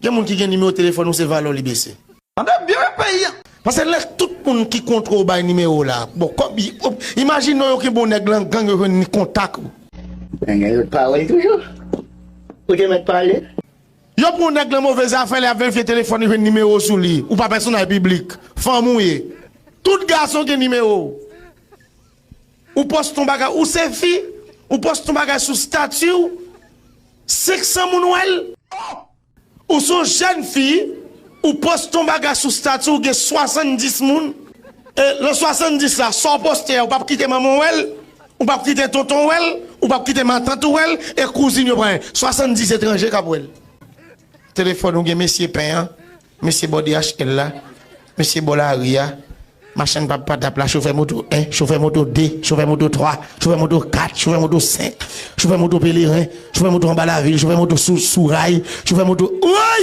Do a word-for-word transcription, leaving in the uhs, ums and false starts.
Gen moun ki gen nimewo telefòn ou, se valè w li bese. Tande byen wi peyi a. Paske lè tout moun ki kontre w bay nimewo w la, bon, kòb, imajine w yo ki bon nèg lan gang yo jwenn kontak ou. Nèg yo pawòl toujou. Ou te mèt pale. Yo pran nèg lan move zafè, lè y ap verifye telefòn, yo jwenn nimewo w sou li. Ou pa pèsonaj piblik. Fanm ou ye. Tout gason gen nimewo w. Ou poste yon bagay, ou se fi, ou poste yon bagay sou stati w, senk san moun wè l. Ou se yon jèn fi, ou poste yon bagay sou stati w, gen swasanndis moun. E nan swasanndis la, sa w poste a, ou p ap kite manman w wè l, ou p ap kite tonton w wè l, ou p ap kite matant ou wè l, e kouzin yo pran. Swasanndis etranje k ap wè l. Telefòn ou gen mesye pen an, mesye bò D H L la, mesye bò lari a, machann pap patap la, chofè moto en, chofè moto de, chofè moto twa, chofè moto kat, chofè moto senk, chofè moto peleren, chofè moto anba lavil, chofè moto sou, sou ray, chofè moto. Woy!